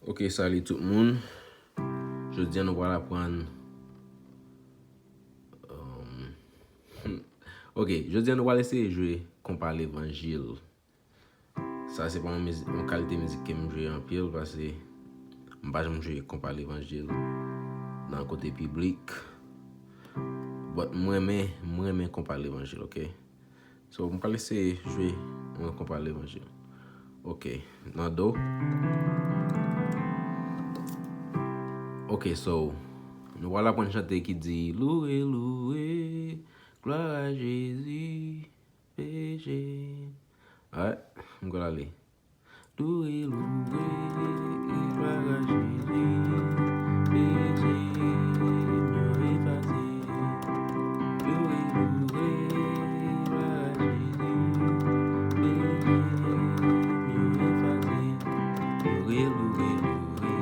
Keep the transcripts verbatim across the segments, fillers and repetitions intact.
Ok, salut tout moun. Jodi a nou pral aprann, um, ok, jodi a nou pral eseye jwe konpa levanjil. Sa se pa yon mizik, yon kalite mizik ke m jwe anpil, paske m pa janm jwe konpa levanjil nan kote piblik. But m renmen, m renmen konpa levanjil, ok? So, m pral eseye jwe yon konpa levanjil. Ok, nan do. Ok, so, nou pral aprann chante ki di, Louwe, louwe, glwa a Jezi, peche. Alright, m pral ale. Louwe, louwe, glwa a Jezi, peche m yo efase. Louwe, louwe, glwa a Jezi, peche m yo efase. Louwe, louwe, louwe,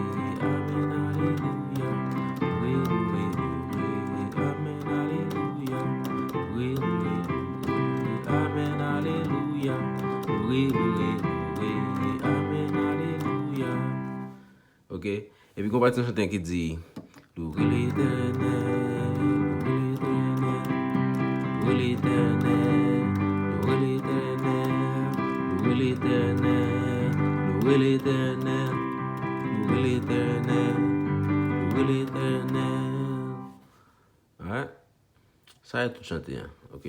amèn, alelouya. Louwe, louwe, louwe, amèn, alelouya. Louwe, louwe, louwe, amèn, alelouya. Louwe, louwe, louwe, amèn, alelouya. Ok. Epi gon pati nan chante ki di, Louwe Letènèl, louwe Letènèl, louwe Letènèl, louwe Letènèl, louwe Letènèl, louwe Letènèl, louwe Letènèl, louwe Letènèl. Alright? Sa e tout chante an, ok.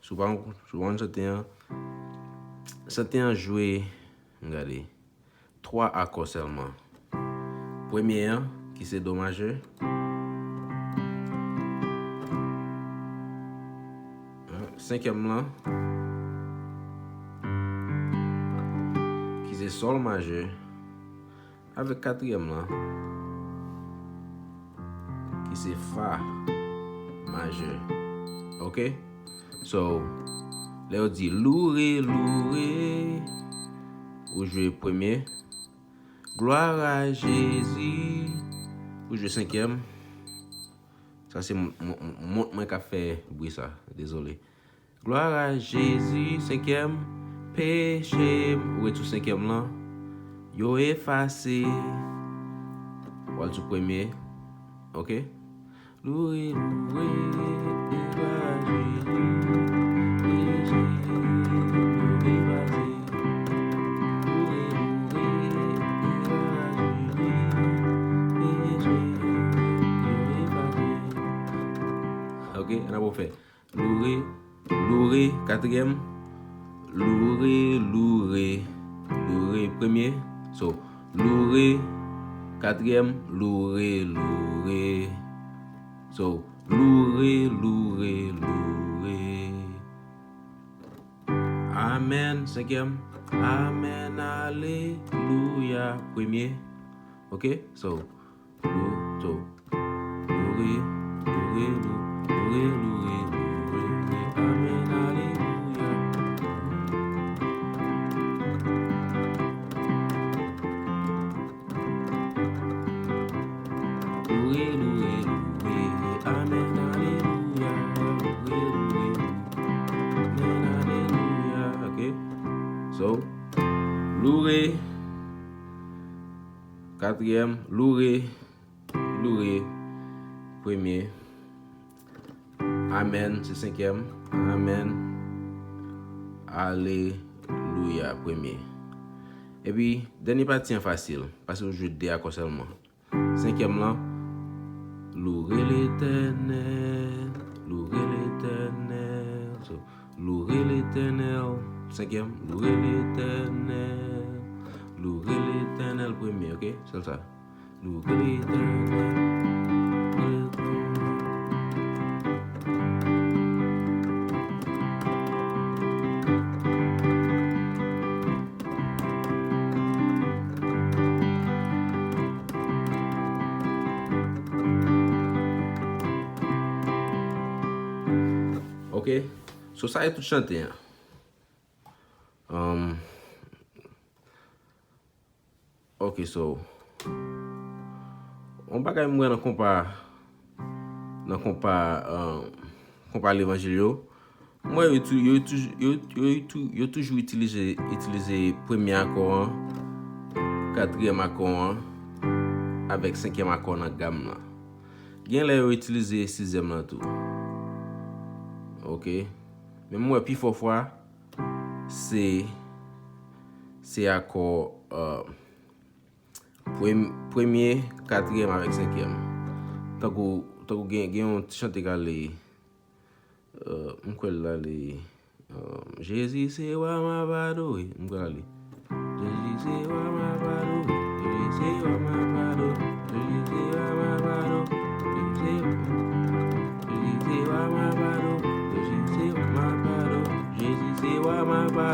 Si w pa, si w pa konn chante an, chante an jwe, m gade, twa akò sèlman. Premye an, ki se do majè. Senkyèm lan, ki se sòl majè. Avèk katriyèm lan, ki se fa majè. Ok? So, lè yo di louwe, louwe, ou jwe premye. Glwa a Jezi, ou jwe senkyèm. Sa se m-, m-, m-, mont mwen k ap fè bri sa. Dezole. Glwa a Jezi, senkyèm, peche m, ou wè tou senkyèm lan, yo efase. W al tou premye, ok? Louwe, louwe, glwa a Jezi, peche m, yo efase. Louwe, louwe, glwa a Jezi, peche m, yo efase. Ok, ann ap refè. Louwe, louwe, katriyèm. Louwe, louwe, louwe, premye. So, louwe, katriyèm, louwe, louwe. So, louwe, louwe, louwe. Amèn, senkyèm. Amèn, alelouya, premye. Ok? So, Lou-, so, louwe, louwe, lou-, louwe, louwe, louwe, amèn, alelouya. Louwe, louwe, louwe, amèn, alelouya. Louwe, louwe, amèn, alelouya. Ok? So, louwe. Katriyèm, louwe. Louwe, premye. Amèn, se senkyèm. Amèn. Alelouya, premye. Epi, dènye pati an fasil, paske w jwe de akò sèlman. Senkyèm lan, louwe Letènèl, louwe Letènèl. So, louwe Letènèl, senkyèm, louwe Letènèl, louwe Letènèl, premye, ok? Sèl sa. Ok, so sa e tout chante an. Um, Ok, so, yon bagay m wè nan konpa, nan konpa, uh, konpa levanjil yo, m wè yo tou, yo tou, yo, yo tou, yo toujou itilize, itilize premye akò an, katriyèm akò an, avèk senkyèm akò nan gam lan. Gen lè yo itilize sizyèm lan tou. Ok. Men m wè pi fò fwa, se, se akò, euh, prem-, premye, katriyèm avèk senkyèm. Tankou, tankou gen, gen yon ti chante k ale, euh, m kwè l ale, euh, Jezi se wa m ap adore. M kwè l ale. Jezi se wa m ap adore. Jezi se wa m ap adore. Jezi se wa m ap adore. Jezi se wa m ap adore. Jezi se wa m ap adore. Jezi se wa m ap adore.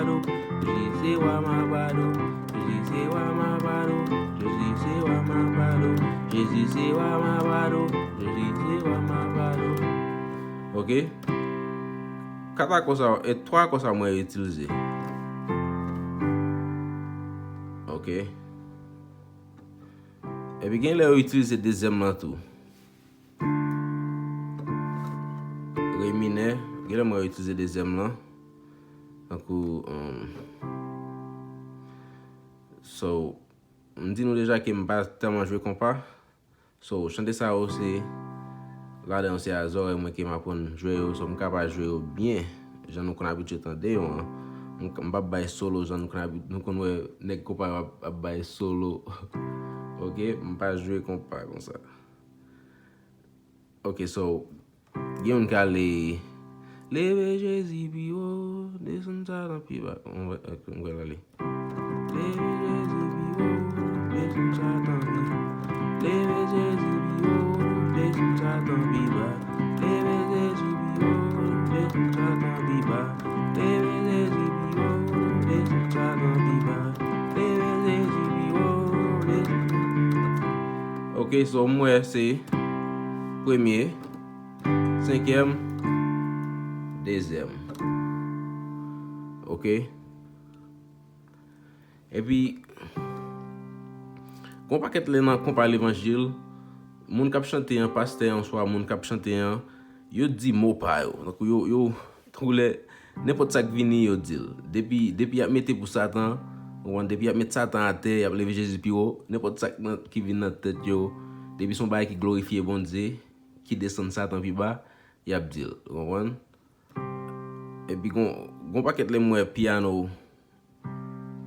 Jezi se wa m ap adore. Jezi se wa m ap adore. Jezi se wa m ap adore. Jezi se wa m ap adore. Jezi se wa m ap adore. Ok. Kat akò sa yo, e twa akò sa yo mwen itilize. Ok. Epi gen lè yo itilize dezyèm lan tou. Re minè, gen lè mwen itilize dezyèm lan. Tankou, um, so, m di nou deja ke m pa tèlman jwe konpa. So, chante sa yo se, ladan yo se a zòrèy mwen ke m aprann jwe yo, so m ka pa jwe yo byen, jan nou konn abitye tande yo an. M, m p ap bay solo, jan nou konn abi-, nou konn wè nèg konpa yo ap, ap bay solo. Ok, m pa jwe konpa konsa. Ok, so, gen youn k ale, leve Jezi pi wo, desann Satan pi ba. M wè, ok, m wè l ale. Leve Jezi pi wo, desann Satan pi ba. Leve Jezi pi wo, desann Satan pi ba. Leve Jezi pi wo, desann Satan pi ba. Leve Jezi pi wo, desann Satan pi ba. Leve Jezi pi wo, desann. Ok, so m wè se premye, senkyèm, dezyèm. Ok. Epi, gon pakèt lè nan konpa levanjil, moun k ap chante an, pastè an, oswa moun k ap chante an, yo di mo pa yo. Tankou yo, yo, tankou lè, nenpòt sa k vini, yo di l. Depi, depi y ap mete pou Satan, ou konprann, depi y ap met Satan atè, y ap leve Jezi pi wo, nenpòt sa k nan, ki vin nan tèt yo, depi se yon bagay ki glorifye Bondye, ki desann Satan pi ba, y ap di l. Ou konprann? Epi gon, gon pakèt lè m wè pyano,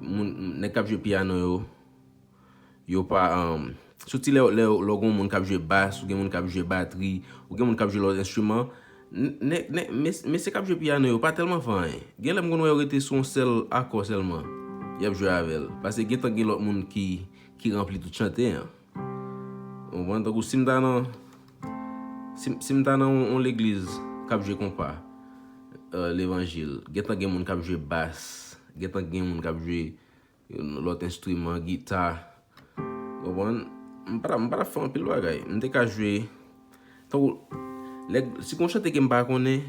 moun, nèg k ap jwe pyano yo, yo pa, um, soti lè, lè, lè w gen yon moun k ap jwe bas, ou gen moun k ap jwe batri, ou gen moun k ap jwe lòt enstriman, n-, nè-, nè-, mes-, mesye k ap jwe pyano yo pa tèlman fè anyen. Gen lè m konn wè yo rete sou yon sèl akò sèlman, y ap jwe avè l. Paske gentan gen lòt moun ki, ki ranpli tout chante an. Ou konprann? Tankou si m ta nan, si, si m ta nan yon, yon legliz k ap jwe konpa, euh, levanjil, gentan gen moun k ap jwe bas, gentan gen moun k ap jwe, euh, lòt enstriman, gita. Ou konprann? M pa t ap, m pa t ap fè anpil bagay. M te ka jwe, tankou, lè, si gon chante ke m pa konnen,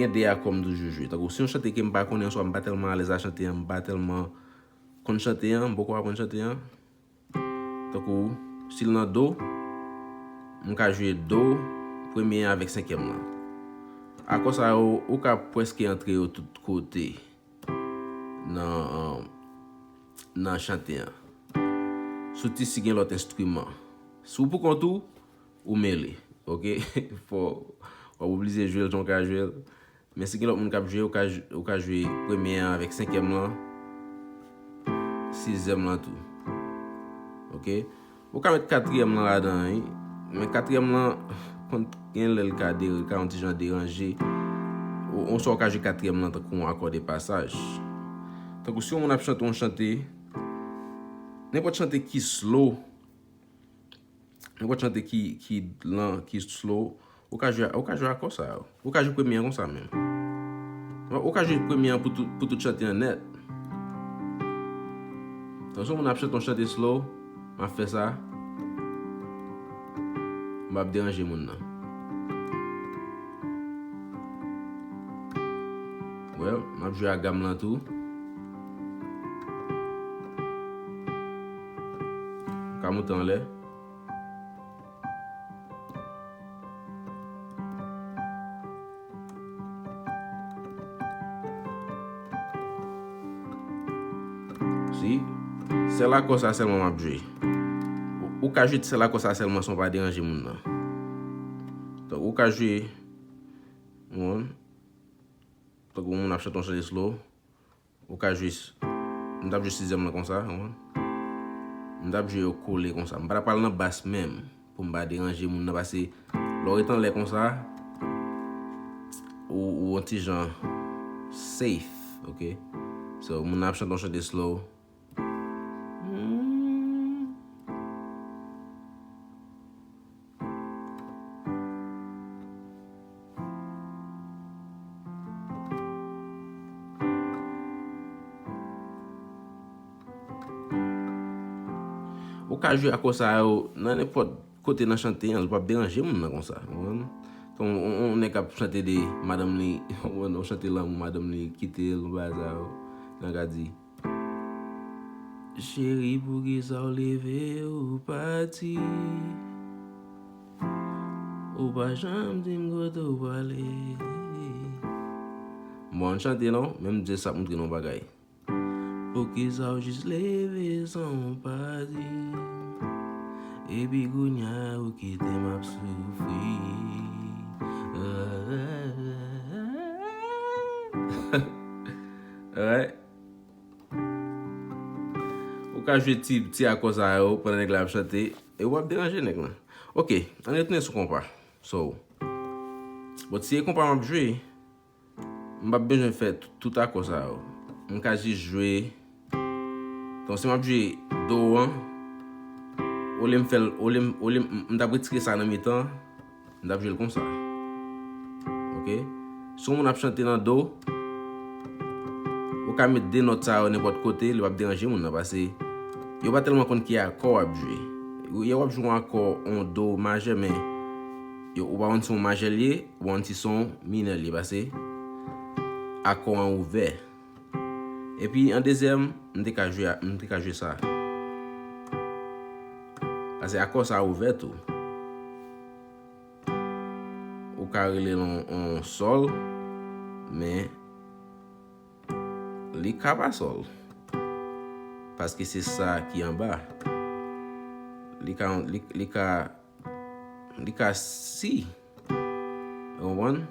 gen de akò m toujou jwe. Tankou si yon chante ke m pa konnen, oswa m pa tèlman alèz a chante an, m pa tèlman konn chante an, m poko aprann chante an. Tankou, si l nan do, m ka jwe do, premye an avèk senkyèm lan. Akò sa yo, ou ka prèske antre yo tout kote nan, nan chante an. Soti si gen lòt enstriman. Si w poukont ou, ou mele, ok? Fò, w ap oblije jwe l jan w ka jwe l. Men si gen lòt moun k ap jwe, ou ka, ou ka jwe premye an avèk senkyèm lan, sizyèm lan tou. Ok? Ou ka met katriyèm lan ladan, wi. Men katriyèm lan, konn gen lè l ka de-, ka yon ti jan deranje. Ou, oswa ou ka jwe katriyèm lan tankou yon akò de pasaj. Tankou si yon moun ap chante yon chante, nenpòt chante ki slow, nenpòt chante ki, ki lan, ki slow, ou ka jwe, ou ka jwe akò sa yo. Ou ka jwe premye an konsa menm. Ou ka jwe premye an pou tout, pou tout chante an nèt. Tankou si yon moun ap chante yon chante slow, m ap fè sa. M ap deranje moun nan. Well, m ap jwe a gam lan tou. M ka moute anlè. Si, sèl akò sa sèlman m ap jwe. Ou, Ou ka jwe sèl akò sa sèlman san w pa deranje moun nan. Donk, ou ka jwe, ou konprann? Tankou moun ap chante yon chante slow, ou ka jwe, m t ap jwe sizyèm lan konsa, ou konprann? M t ap jwe yo kole konsa. M pa t ap pral nan bas menm pou m pa deranje moun nan, paske lè w ret anlè konsa, ou, ou yon ti jan safe, ok? So, moun nan ap chante yon chante slow. Hmm. Ou ka jwe akò sa yo nan nenpòt kote nan chante an, li p ap deranje moun nan konsa, ou konprann? Tankou yon, yon nèg k ap chante de madanm li, ou konprann, yon chante lanmou, madanm li kite l, yon bagay sa yo, nèg la di, cheri, poukisa w leve ou pati? Ou pa janm di m kote w prale. M pa konn chante non, men m jis ap montre nou yon bagay. Poukisa w jis leve san w pa di? Epi kounye a ou kite m ap soufri. Alright. Ou ka jwe ti, ti akò sa yo pandan nèg la ap chante. E w ap deranje nèg lan. Ok, ann retounen sou konpa. So, bon, si e konpa m ap jwe, m p ap bezwen fè tout, tout akò sa yo. M ka jis jwe. Donk, si m ap jwe do an, olye m fè l, olye m, olye m, m t ap retire sa nan mitan, m t ap jwe l konsa. Ok? Si yon moun ap chante nan do, ou ka met de nòt sa yo nenpòt kote, li p ap deranje moun nan, paske yo pa tèlman konn ki akò w ap jwe. Yè w ap jwe yon akò, yon do majè, men yo, ou pa konn si yon majè l ye, ou pa konn si se yon minè l ye, paske akò an ouvè. Epi an dezyèm, m te ka jwe a, m te ka jwe sa. Paske akò sa ouvè tou. Ou ka rele l yon, yon sòl, men li ka pa sòl. Paske se sa ki anba. Li ka, li, li ka, li ka si. Ou konprann?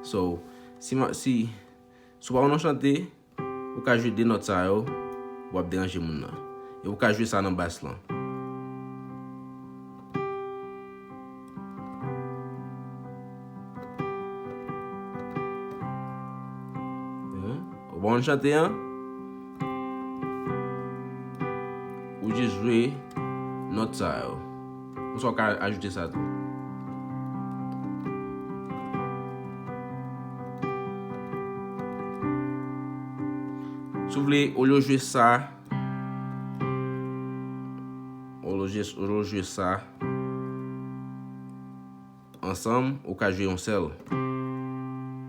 So, si ma, si, si w pa konn chante, ou ka jwe de nòt sa yo, w ap deranje moun nan. E ou ka jwe sa nan bas lan. Hein? Ou pa konn chante an? Ou jis jwe nòt sa yo. Oswa w ka ajoute sa tou. Si w vle, olye w jwe sa, olye w jwe, olye w jwe sa ansanm, ou ka jwe yon sèl.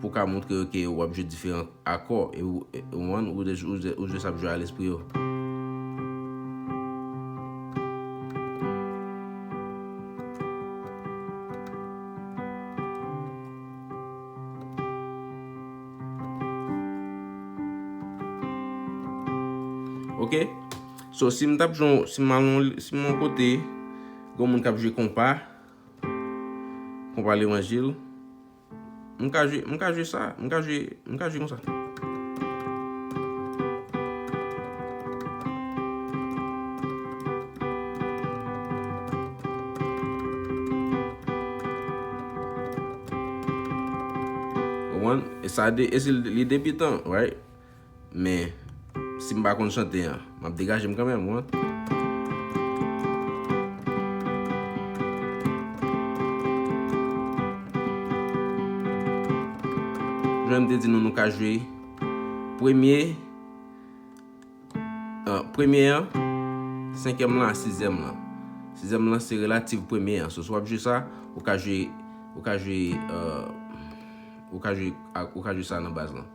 Pou w ka montre yo ke w ap jwe diferan akò, e ou, e, ou konprann, ou de, ou de, ou jis ap jwe a lespri yo. Ok? So, si m t ap jwe, si m al yon, si m yon kote, gen moun k ap jwe konpa, konpa levanjil, m ka jwe, m ka jwe sa, m ka jwe, m ka jwe konsa. Ou konprann? E sa de, e se li debitan, right? Men, si m pa konn chante an, m ap degaje m kanmenm, wi. Jan m te di nou, nou ka jwe premye, ah, premye an, senkyèm lan a sizyèm lan. Sizyèm lan se relatif premye an. So, si w ap jwe sa, ou ka jwe, ou ka jwe, ah, ou ka jwe, ou ka jwe sa nan baz lan.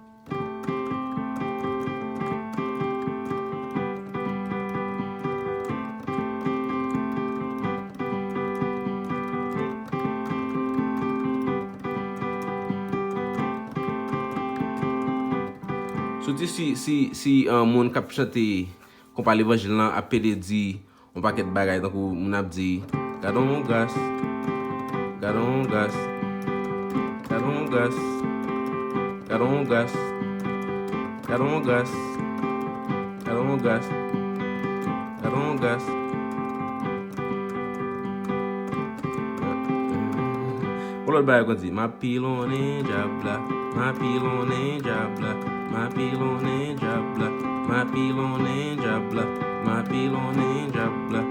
Soti si, si, si, uh, moun k ap chante konpa levanjil lan ap pede di, yon pakèt bagay tankou moun ap di, "Gad on gras, gad on gras, gad on gras, gad on gras, gad on gras, gad on gras, gad on gras." Yon lòt bagay kon di, "M ap pilonnen djab la, m ap pilonnen djab la, m ap pilonnen djab la, m ap pilonnen djab la, m ap pilonnen djab la,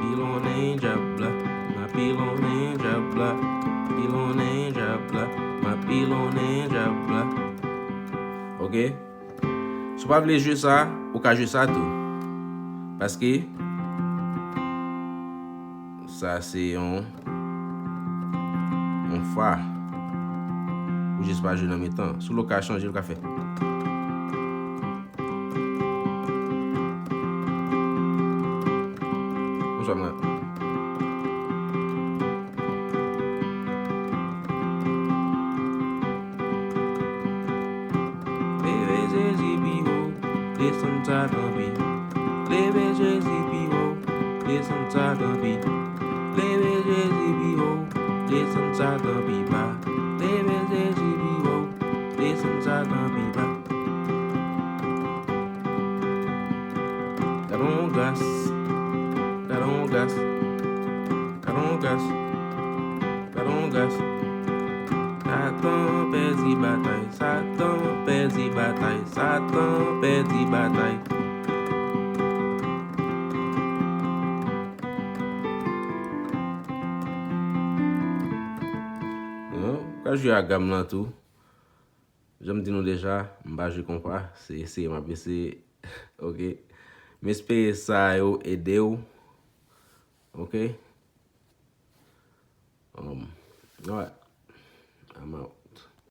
pilonnen djab la, m ap pilonnen djab la, pilonnen djab la, m ap pilonnen djab la." Ok? Si w pa vle jwe sa, ou ka jwe sa tou. Paske sa se yon, yon fa. Ou jis pa jwe nan mitan. Si w vle w ka chanje, w ka fè. Konsa m la. Leve Jezi pi wo, desann Satan pi. Leve Jezi pi wo, desann Satan pi. Leve Jezi pi wo, desann Satan pi ba. Leve Jezi pi wo, desann Satan pi ba. Gad on gras, gad on gras, gad on gras, gad on gras. Satan pèdi batay, Satan pèdi batay, Satan pèdi batay. Ou ka jwe a gam lan tou. Jan m di nou deja, m pa jwe konpa, se eseye m ap eseye. Ok. M espere sa yo ede w. Ok. Um, alright.